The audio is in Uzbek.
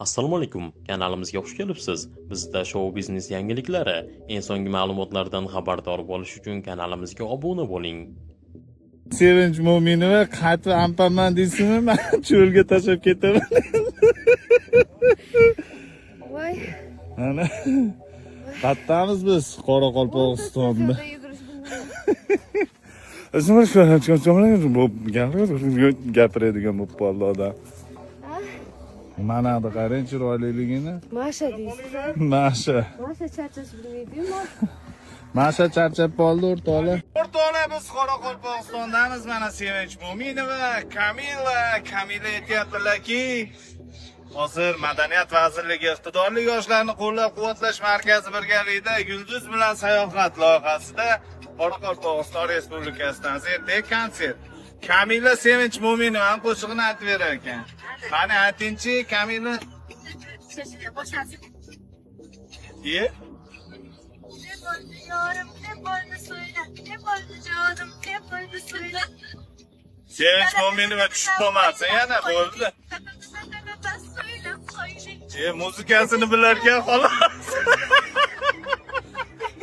Assalomu alaykum, kanalimizga xush kelibsiz. Bizda shou biznes yangiliklari, eng so'nggi ma'lumotlardan xabardor bo'lish uchun kanalimizga obuna bo'ling. Sevinch Mo'minova qaytib ampaman deysizmi? Man cho'lga tashlab ketaman. Voy. Mana. Qattamiz biz Qoraqalpog'istonda. Yugurish Gapiradigan bo'lib qoldi odam. Mana bu qarang chiroyliligini. Masha deysiz. Masha. Masha charchash bilmaydi-yu. Masha charchab qoldi, o'rtoqlar. O'rtoqlar, biz Qoraqalpog'istondamiz. Mana Sevinch Mo'minova, Kamila, Kamila aytyaptilarki, hozir Madaniyat vazirligi iqtidorli yoshlarni qo'llab-quvvatlash markazi birgalikda Yulduz bilan sayohat loyihasida Qoraqalpog'iston Respublikasidan ertaga konsert. Kamila Sevinch Mo'minova qo'shig'ini aytib berar ekan. Qani, aytingchi, Kamila. Ye? Ne oldu yarım, ne oldu söyle, ne oldu canım, ne oldu söyle. Sevinch Mo'minova tushib qolmasin yana, bo'ldi. Söyle, söyle. Muzikasini bilarkan xolos.